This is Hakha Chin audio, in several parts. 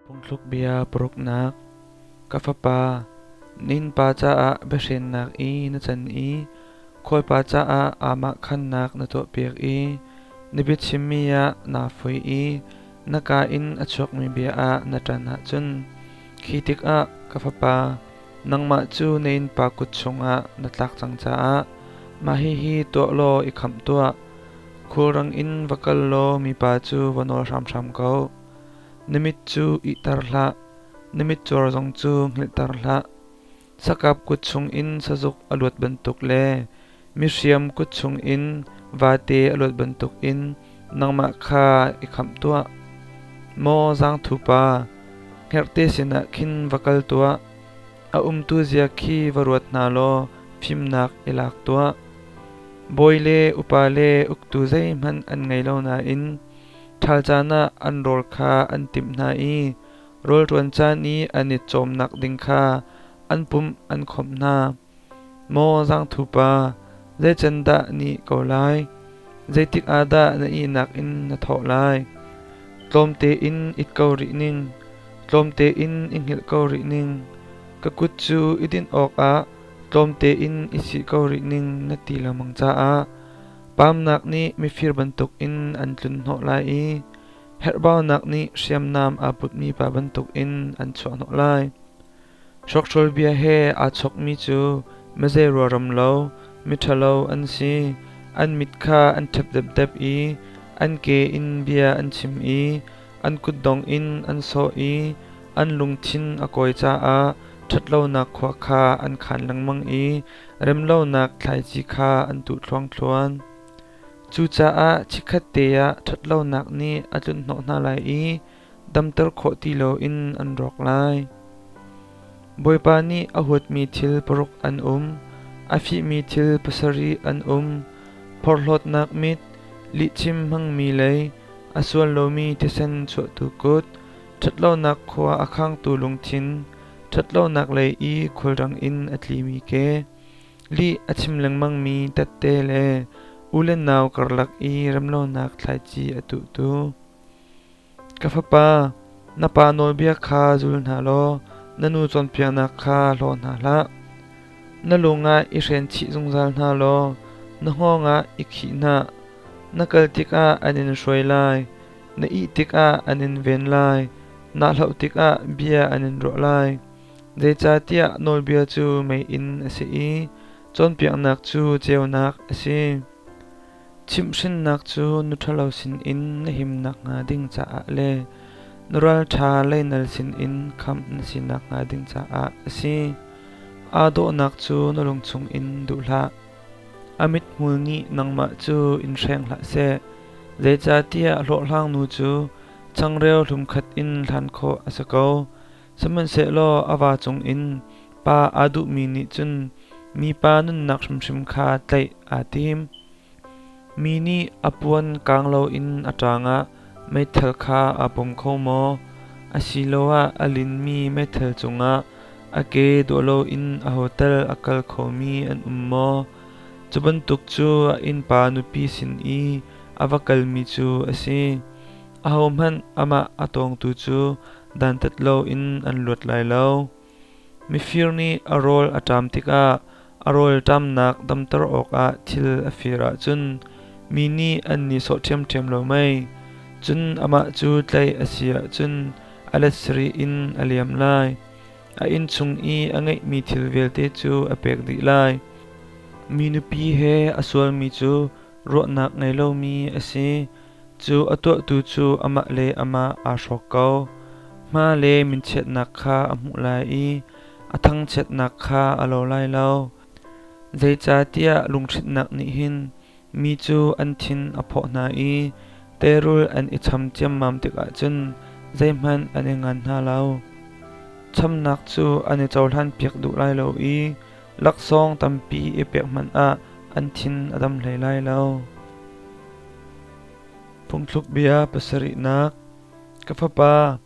Phungthluk bia paruknak. Ka fapa, na innpa caah biahrennak i na can i khualpa caah aamahkhannak na tuahpiak i na biachimmi ah naa fui i na kaa in a chuakmi bia ah na ṭan ahcun, khi tikah ka fapa, nangmah cu na innpa kut chungah na tlak cang caah mah hihi tuah law i khamh tuah. Khulrang in va kal law mipa cu va nawl hramhram ko. Na mit cu ihter hlah, na mitcuar zong cu hngilhter hlah. Sakap kut chungin sazuk a luat bantuk le mihriam kut chungin vate a luat bantukin nangmah kha i khamh tuah. Maw zaangthupa, hngerhte sinah khin va kal tuah. A umtu zia khi va ruat hna law fimnak i lak tuah. Bawi le upa le uktu zeihmanh an ngei lo nain Ṭhal caan ah an rawl kha an timh hna i rawlṭuan caan i an i cawmnak ding kha an pumh an khawmh hna. Maw zaangthupa, zeican dah ni ko lai? Zeitik ah dah na ihnak in na thawh lai? Tlawm tein it ko rih ning, tlawm tein i hngilh ko rih ning. Ka kut cu i dinh awkah tlawm tein i sih ko rih ning na ti lengmang caah Pamnak nih mifir bantukin an tlunhnawh lai i herhbaunak nih hriamnam aa putmi pa bantukin an chuahhnawh lai. Hrokhrawl bia he aa chawkmi cu mizei ruaram lo, miṭhalo an si. An mit kha an ṭhep depdep i an ke in bia an chim i an kutdong in an sawh i an lungthin a kawi caah ṭhatlonak khua kha an khaan lengmang i remlonak thlaici kha an tuh thluangthluan. Cucaah chikkhatte ah ṭhatlonak nih a tlunhnawh hna lai i damter khawh ti loin an rawk lai. Bawipa nih a huatmi thil paruk an um, a fihmi thil pasarih an um, phorhlawtnak mit, lihchim hmangmi lei, a sual lomi thisen chuahtu kut, ṭhatlonak khua a khangtu lungthin, ṭhatlonak lei i khulrang in a tlimi ke, lih a chim lengmangmi tette le u le nau karlak i remlonak thlaici a tuhtu. Ka fapa, na pa nawlbia kha zul hna law na nu cawnpiaknak kha hlaw hna hlah. Na lung ah i hren chih zungzal hna law na hngawng ah i khih hna. Na kal tikah an in hruai lai, Na ih tikah an in ven lai, naa hlauh tikah bia an in ruah lai. Zeicahtiah nawlbia cu meiinn a si i cawnpiaknak cu ceunak a si. Chimhhrinnak cu nu ṭhalo sinin na him nakhnga ding caah le na ralṭha leinal sinin khamh na si nakhnga ding caah a si. Aa dawhnak cu na lung chungin duh hlah. A mithmul nih nangmah cu in hreng hlah seh. Zeicahtiah hlawhhlangnu cu changreu hlumkhat in hlan khawh a si ko. Sihmanhsehlaw a va cungin pa aa duhmi nih cun mipa nunnak hrimhrim kha tlaih aa tim. Mi nih a puan kaang loin a ṭang ah meithal kha aa pom kho maw? Asiloah a linmi meithal cungah a ke dawh loin aho tal a kal khomi an um maw? Cu bantuk cu a innpa nupi sin i a va kalmi cu a si. Ahohmanh amah a tawngtu cu dantat loin an luat lai lo. Mifir nih a rawl a ṭam tikah a rawl ṭamnak damter awkah thil a fir ahcun mi nih an nihsawh ṭhiamṭhiam lo mei? Cun amah cu tlaih a si ahcun a let sarih in a liam lai. A inn chung i a ngeihmi thil vialte cu a pek dih lai. Mi nupi he a sualmi cu ruahnak ngei lomi a si. Cu a tuahtu cu amah le amah aa hrawk ko. Hma le minchiatnak kha a hmuh lai i a thangchiatnak kha a lo lai lo. Zeicahtiah lunghrinhnak nih hin mi cu an thin a phawh hna i teirul an i cham ciammam tikah cun zeihmanh an i ngan hna lo. Chamnak cu an i cohlanpiak duh lai lo i laksawng tampi i pek hmanh ah an thin a dam hlei lai lo. Phungthluk bia pasarihnak. Ka fapa,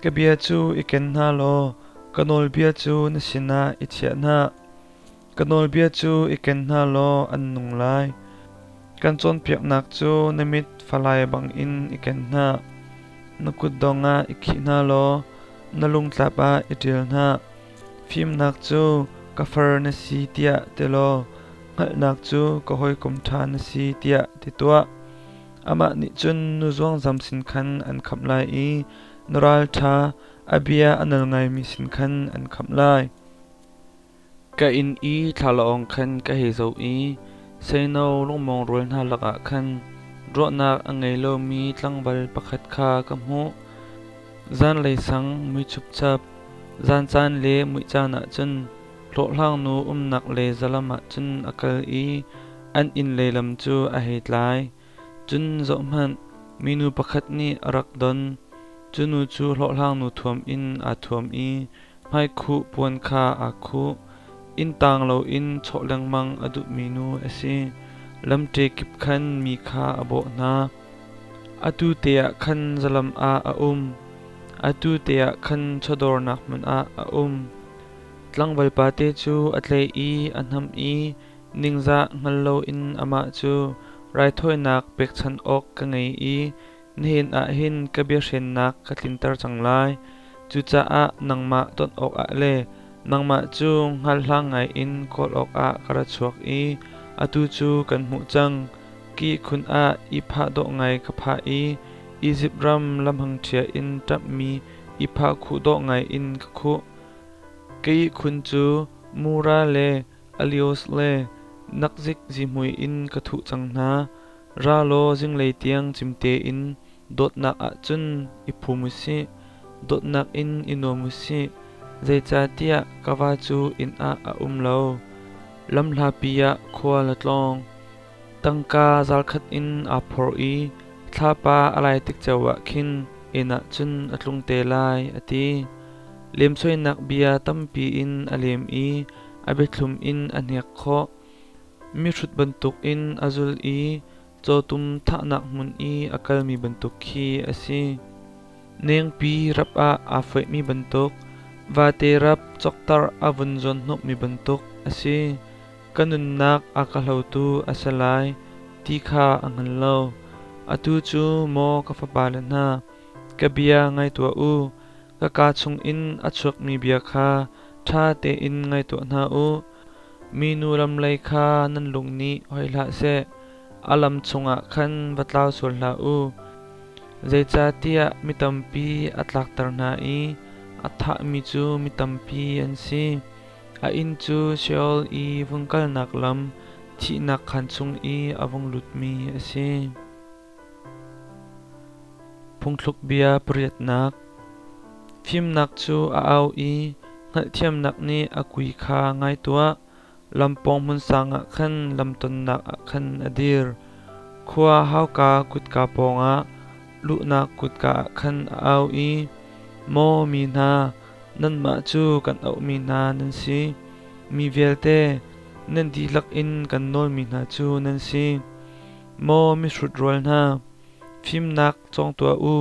ka bia cu i ken hna law ka nawlbia cu na sinah i chiah hna. Ka nawlbia cu i ken hna law an nung lai. Kan cawnpiaknak cu na mit falai bangin i ken hna. Na kutdong ah i khih hna law na lungtlap ah i ṭial hna. Fimnak cu ka far na si tiah ti law hngalhnak cu ka hawikom ṭha na si tiah ti tuah. Amah nih cun nu zuangzam sin khan an khamh lai i na ralṭha a bia a nal ngaimi sin khan an khamh lai. Ka inn i thlalaawng khan ka hei zoh i seino lungmawng rual hna lakah khan ruahnak a ngei lomi tlangval pakhat kha ka hmuh. Zanlei sang mui chupchap, zan caan le muih caan ah cun hlawhhlangnu umnak le zalam ah cun a kal i an inn lei lam cu a hei tlai. Cun zohhmanh, minu pakhat nih a rak don. Cu nu cu hlawhhlangnu thuam in aa thuam i hmaikhuh puan kha aa khuh. Inn taang loin chawh lengmang a duhmi nu a si. Lamṭe kip khan mi kha a bawh hna. Atu te ah khan zalam ah a um. Atu te ah khan chawdawrnak hmun ah a um. Tlangval pate cu a tlaih i a hnamh i ningzah hngal loin amah cu raithawinak pekchanh awk ka ngei i nihin ah hin ka biahrennak ka tlinter cang lai. Cucaah nangmah ton awkah le nangmah cu hngalhlang ngaiin kawl awkah ka ra chuak i atu cu kan hmuh cang. Kihkhun ah i phah dawh ngai ka phah i Izipt ram lamhangṭhia in ṭamhmi i phah khuh dawh ngai in ka khuh. Ka ihkhun cu mura le alios le nakzik zihmui in ka thuh cang hna. Ra law zinglei tiang cim tein dawtnak ah cun i phum u sih, dawtnak in i nuam u sih, zeicahtiah ka va cu inn ah a um lo. Lamhlapi ah khual a tlawng. Tangka zarkhat in aa phorh i thlapa a lai tik ceo ah khin inn ah cun a tlung te lai, a ti. Lemsoinak bia tampi in a lem i a biathlum in a hnek khawh. Mihrut bantukin a zul i cawtum thahnak hmun i a kalmi bantuk khi a si. Nengpi rap ah aa foihmi bantuk, vate rap coktarh a vun zawnhnawhmi bantuk a si. Ka nunnak a ka hlotu a si lai ti kha a hngal lo. Atu cu maw ka fapale hna, ka bia ngai tuah u. Ka kaa chungin a chuakmi bia kha ṭha tein ngai tuah hna u. Minu lamlei kha nan lung nih hoi hlah seh, a lam chungah khan va tlau sual hlah u. Zeicahtiah mi tampi a tlakter hna i a thahmi cu mi tampi an si. A inn cu Sheol i vung kalnak lam, thihnak khaan chung i a vung lutmi a si. Phungthluk bia pariatnak. Fimnak cu a au i hngalhthiamnak nih a kui kha ngai tuah. Lampawng hmunsang ah khan lamtonnak ah khan a dir. Khua hauka kutka pawngah luhnak kutka ah khan a au i, Maw mi hna, nanmah cu kan auhmi hna nan si. Mi vialte, nan dihlak in kan nawlmi hna cu nan si. Maw mihrut rual hna, fimnak cawng tuah u.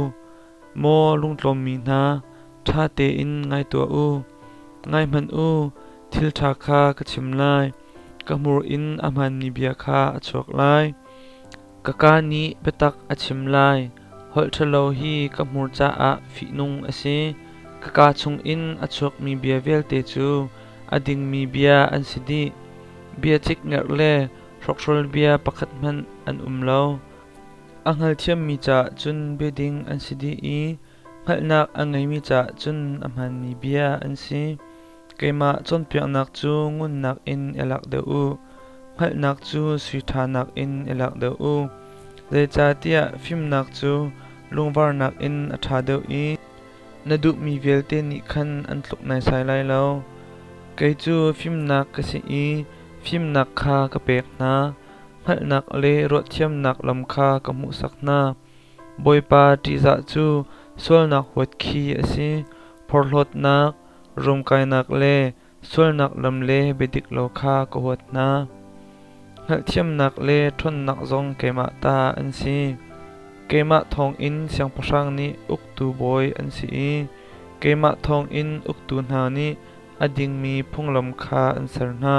Maw lungtlawmmi hna, ṭha tein ngai tuah u. Ngai hmanh u, thil ṭha kha ka chim lai. Ka hmur in a hmaanmi bia kha a chuak lai. Ka kaa nih biatak a chim lai. Holh ṭhalo hi ka hmur caah fihnung a si. Ka kaa chungin a chuakmi bia vialte cu a dingmi bia an si dih. Bia cikngerh le hrawkhrol bia pakhat hmanh an um lo. A hngalthiammi caah cun biading an si dih i hngalhnak a ngeimi caah cun a hmaanmi bia an si. Keimah cawnpiaknak cu ngunnak in i lak deuh u, hngalhnak cu sui ṭhanak in i lak deuh u. Zeicahtiah fimnak cu lungvarnak in a ṭha deuh i na duhmi vialte nih khan an tluk naisai lai lo. Kei cu fimnak ka si i fimnak kha ka pek hna. Hngalhnak le ruahthiamnak lam kha ka hmuhsak hna. Bawipa ṭihzah cu sualnak huat khi a si. Porhlawtnak, ruamkainak le sualnak lam le biadik lo kha ka huat hna. Hngalhthiamnak le ṭhawnnak zong keimah ta an si. Keimah thawngin siangpahrang nih uktu bawi an si i keimah thawngin uktu hna nih a dingmi phunglam kha an ser hna.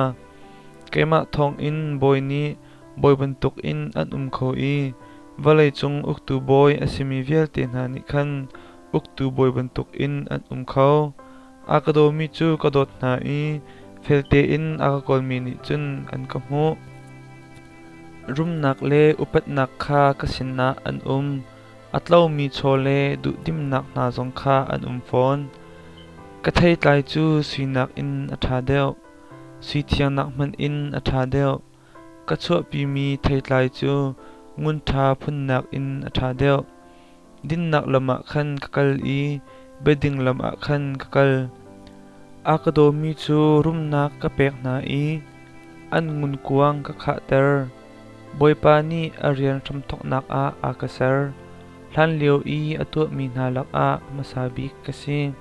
Keimah thawngin bawi nih bawi bantukin an um kho i vawleicung uktu bawi a simi vialte hna nih khan uktu bawi bantukin an um kho. A ka dawmi cu ka dawt hna i fel tein a ka kawlmi nih cun an ka hmuh. Rumnak le upatnak kha ka sinah an um. A tlomi chaw le duhdimnak hna zong kha an um fawn. Ka theitlai cu sui nakin a ṭha deuh, sui thiang nak hmanh in a ṭha deuh. Ka chuahpimi theitlai cu ngun ṭha phun nakin a ṭha deuh. Dinnak lam ah khan ka kal i biading lam ah khan ka kal. A ka dawmi cu rumnak ka pek hna i an ngunkuang ka khahter. Bawipa nih a rian hramthawknak ah a ka ser. Hlanlio i a tuahmi hna lakah hmasa bik ka si.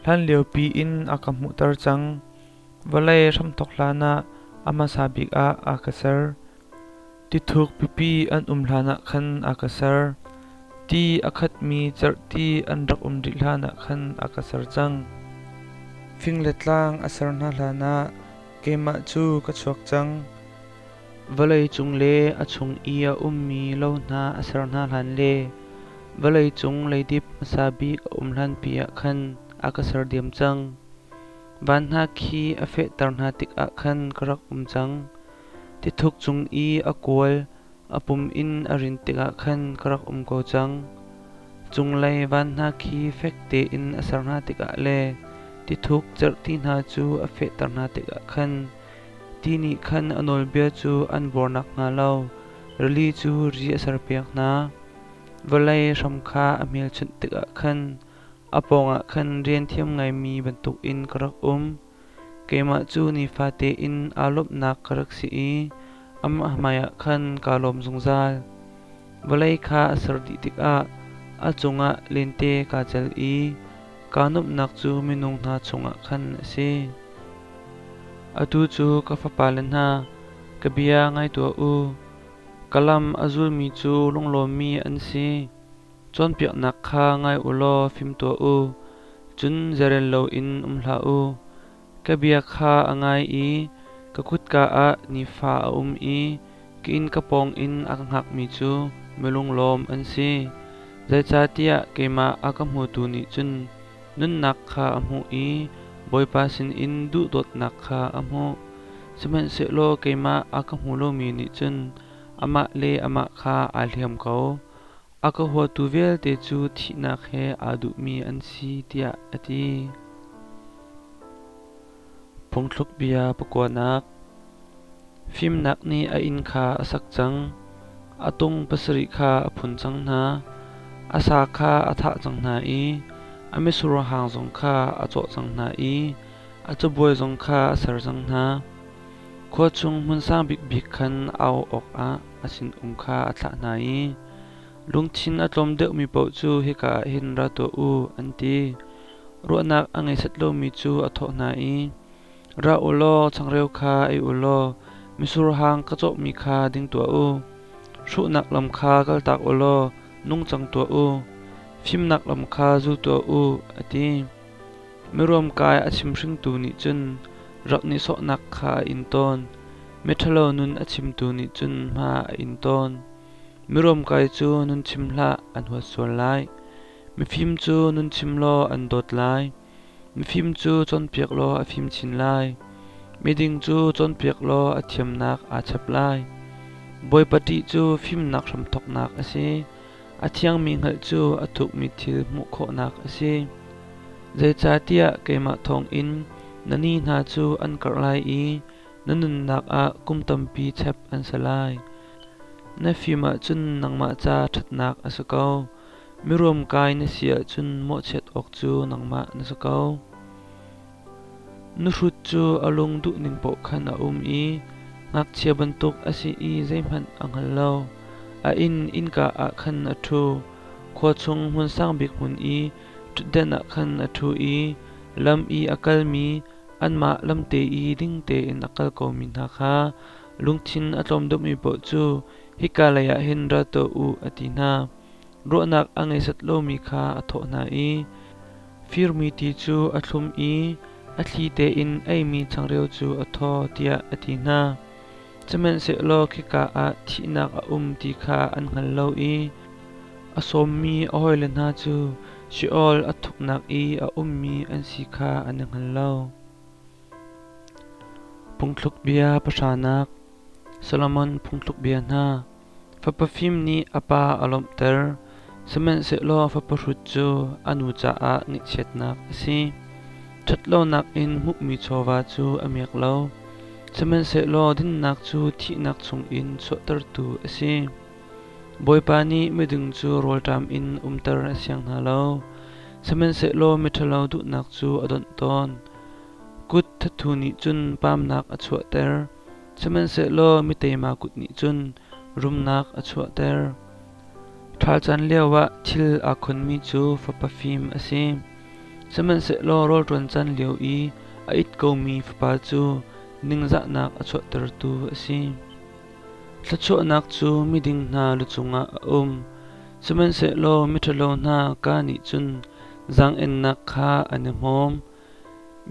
Hlanliopi in a ka hmuhter cang. Vawlei hramthawk hlanah a hmasa bik ah a ka ser. Tithuk pipi an um hlanah khan a ka ser. Ti a khatmi cerhti an rak um rih hlanah khan a ka ser cang. Fing le tlang a ser hna hlanah keimah cu ka chuak cang. Vawleicung le a chung i a ummi lo hna a ser hna hlan le vawleicung leidip hmasa bik a um hlanpi ah khan a ka ser diam cang. Van hna khi a fehter hna tikah khan ka rak um cang. Tithuk cung i a kual a pum in a rin tikah khan ka rak um ko cang. Cunglei van hna khi fek tein a ser hna tikah le tithuk cerhti hna cu a fehter hna tikah khan Ti nih khan a nawlbia cu an bor nakhnga lo rili cu ri a serpiak hna. Vawlei hram kha a hmelchunh tikah khan a pawngah khan rian thiam ngaimi bantukin ka rak um. Keimah cu nifate in aa lawmhnak ka rak si i amah hmaiah khan kaa lawm zungzal. Vawlei kha a ser dih tikah a cungah lente kaa celh i kaa nuamhnak cu minung hna chungah khan a si. Atu cu ka fapale hna, ka bia ngai tuah u. Ka lam a zulmi cu lunglawmmi an si. Cawnpiaknak kha ngai u law fim tuah u, cun zeirel loin um hlah u. Ka bia kha a ngai i ka kutka ah nifa a um i ka inn ka pawngin a ka hngakmi cu milunglawm an si. Zeicahtiah keimah a ka hmutu nih cun nunnak kha a hmuh i Bawipa sinin duhdawtnak kha a hmuh. Sihmanhsehlaw keimah a ka hmu lomi nih cun amah le amah kha aa hliam ko. A ka huatu vialte cu thihnak he aa duhmi an si, tiah a ti. Phungthluk bia pakuanak. Fimnak nih a inn kha a sak cang. A tung pasarih kha a phun cang hna. A sa kha a thah cang hna i a mitsur hang zong kha a cawh cang hna i a cabuai zong kha a ser cang hna. Khua chung hmun sang bikbik khan au awkah a sinum kha a thlah hna i, Lungthin a tlawm deuhmi paoh cu hika ah hin ra tuah u, an ti. Ruahnak a ngei set lomi cu a thawh hna i, Ra u law changreu kha ei u law mitsur hang ka cawhmi kha ding tuah u. Hruhnak lam kha kaltak u law nungcang tuah u. Fimnak lam kha zul tuah u, a ti. Miruamkai a chimhringtu nih cun rak nihsawhnak kha a in tawn. Miṭhalo nun a chimtu nih cun hma a in tawn. Miruamkai cu nun chim hlah, an huat sual lai. Mifim cu nun chim law an dawt lai. Mifim cu cawnpiak law a fim chin lai. Miding cu cawnpiak law a thiamnak aa chap lai. Bawipa ṭih cu fimnak hramthawknak a si. A thiangmi hngalh cu a thukmi thil hmuh khawhnak a si. Zeicahtiah keimah thawngin na ni hna cu an karh lai i na nunnak ah kum tampi chep an si lai. Na fim ahcun nangmah ca ṭhatnak a si ko. Miruamkai na si ahcun mawhchiat awk cu nangmah na si ko. Nuhrut cu a lung duhning paoh khan a um i ngakchia bantuk a si i zeihmanh a hngal lo. A inn innka ah khan a ṭhu. Khua chung hmun sang bik hmun i ṭhutden ah khan a ṭhu i lam i a kalmi anmah lamte i ding tein a kal komi hna kha lungthin a tlawm deuhmi paoh cu hika leiah hin ra tuah u, a ti hna. Ruahnak a ngei set lomi kha a thawh hna i firmi ti cu a thlum i a thli tein eimi changreu cu a thaw tiah a ti hna. Sihmanhsehlaw khika ah thihnak a um ti kha an hngal lo i a sawmmi a hawile hna cu Sheol a thuknak i a ummi an si kha an i hngal lo. Phungthluk bia pahranak Solomon phungthluk bia hna. Fapa fim nih a pa a lawmhter, sihmanhsehlaw fapa hrut cu a nu caah ngaihchiatnak a si. Ṭhatlonak in hmuhmi chawva cu a miak lo, sihmanhsehlaw dinnak cu thihnak chungin chuahtertu a si. Bawipa nih miding cu rawlṭam in umter a siang hna lo, sihmanhsehlaw miṭhalo duhnak cu a donh tawn. Kut thathu nih cun pamnak a chuahter, sihmanhsehlaw miteima kut nih cun rumnak a chuahter. Ṭhal caan lioah thil aa khonmi cu fapa fim a si, sihmanhsehlaw rawlṭuan caan lio i a it komi fapa cu ningzahnak a chuahtertu a si. Thluachuahnak cu miding hna lu cungah a um, sihmanhsehlaw miṭhalo hna kaa nih cun zaang-ennak kha an i hmawm.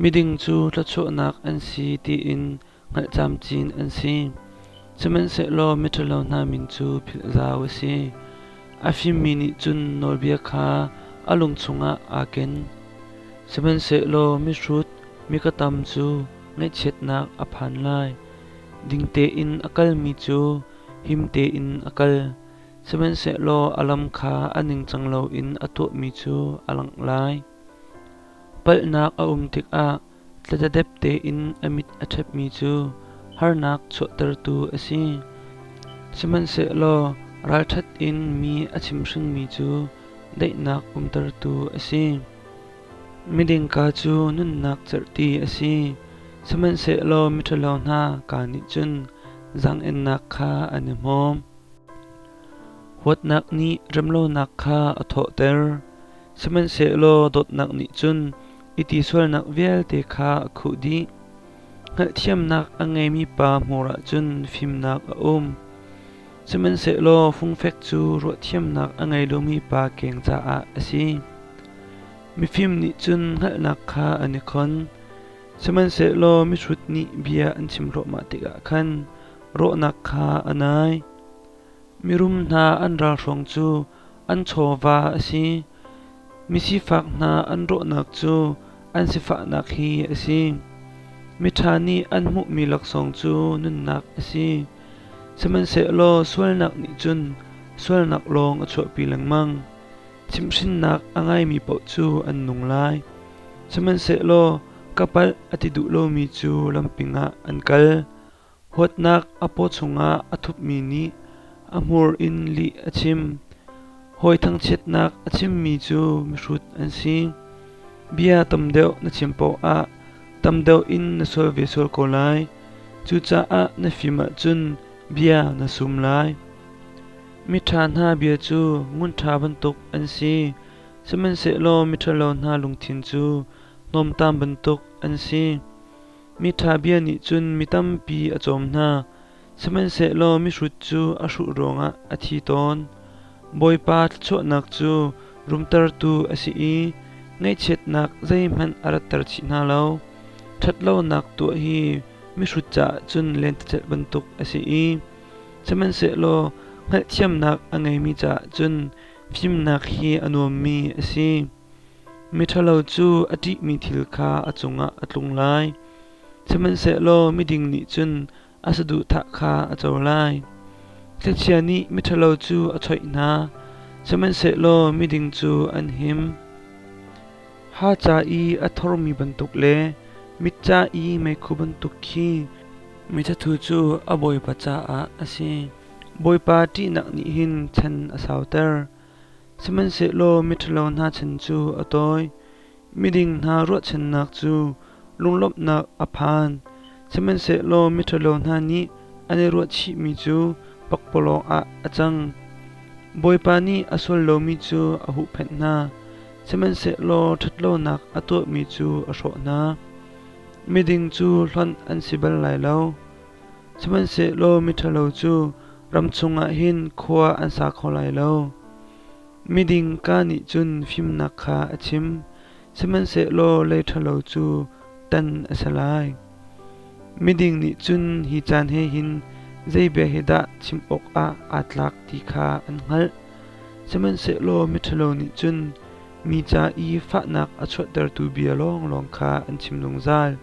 Miding cu thluachuahnak an si tiin hngalh camcin an si, sihmanhsehlaw miṭhalo hna min cu philh zau a si. A fimmi nih cun nawlbia kha a lung chungah aa ken, sihmanhsehlaw mihrut mikatam cu ngaihchiatnak a phan lai. Ding tein a kalmi cu him tein a kal, sihmanhsehlaw a lam kha a ningcang loin a tuahmi cu a langh lai. Palhnak a um tikah tladedep tein a mit a ṭhepmi cu harnak chuahtertu a si. Sihmanhsehlaw ralṭhat in mi a chimhringmi cu daihnak umtertu a si. Miding ka cu nunnak cerhti a si, sihmanhsehlaw miṭhalo hna kaa nih cun zaang-ennak kha an i hmawm. Huatnak nih remlonak kha a thawhter, sihmanhsehlaw dawtnak nih cun i tisualnak vialte kha a khuh dih. Hngalhthiamnak a ngeimi pa hmur ah cun fimnak a um, sihmanhsehlaw fungfek cu ruahthiamnak a ngei lomi pa keng caah a si. Mifim nih cun hngalhnak kha an i khon, sihmanhsehlaw mihrut nih bia an chim hrawhmah tikah khan rawhnak kha a nai. Mirum hna an ralhruang cu an chawva a si, misifak hna an rawhnak cu an sifahnak hi a si. Miṭha nih an hmuhmi laksawng cu nunnak a si, sihmanhsehlaw sualnak nih cun sualnak lawng a chuahpi lengmang. Chimhhrinnak a ngaimi paoh cu an nung lai, sihmanhsehlaw ka palh a ti duh lomi cu lamping ah an kal. Huatnak a paw chungah a thupmi nih a hmur in lih a chim. Hawi thangchiatnak a chimmi cu mihrut an si. Bia tam deuh na chim paoh ah tam deuh in na sual ve sual ko lai. Cucaah na fim ahcun bia na sum lai. Miṭha hna bia cu ngun ṭha bantuk an si, sihmanhsehlaw miṭhalo hna lungthin cu hnawmtam bantuk an si. Miṭha bia nih cun mi tampi a cawm hna, sihmanhsehlaw mihrut cu a hruh ruangah a thi tawn. Bawipa thluachuahnak cu rumtertu a si i ngaihchiatnak zeihmanh a ratter chih hna lo. Ṭhatlonak tuah hi mihrut caah cun lentecelh bantuk a si i sihmanhsehlaw hngalhthiamnak a ngeimi caah cun fimnak hi a nuammi a si. Miṭhalo cu a ṭihmi thil kha a cungah a tlung lai, sihmanhsehlaw miding nih cun a saduhthah kha a co lai. Thlichia nih miṭhalo cu a choih hna, sihmanhsehlaw miding cu an him. Ha ca i a thormi bantuk le mit ca i meikhu bantuk khi mithathu cu a bawipa caah a si. Bawipa ṭihnak nih hin chan a sauter. Sihmanhsehlaw miṭhalo hna chan cu a tawi. Miding hna ruahchannak cu lunglawmhnak a phan. Sihmanhsehlaw miṭhalo hna nih an i ruahchihmi cu pakpalawng ah a cang. Bawipa nih a sual lomi cu a huhphenh hna, sihmanhsehlaw ṭhatlonak a tuahmi cu a hrawh hna. Miding cu hlonh an si bal lai lo. Sihmanhsehlaw miṭhalo cu ram chungah hin khua an sa kho lai lo. Miding ka nih cun fimnak kha a chim, sihmanhsehlaw lei ṭhalo cu tan a si lai. Miding nih cun hi caan he hin zei bia hi dah chim awkah aa tlak ti kha an hngalh, sihmanhsehlaw miṭhalo nih cun Mi ca i fahnak a chuahtertu bia lawnglawng kha an chim zungzal.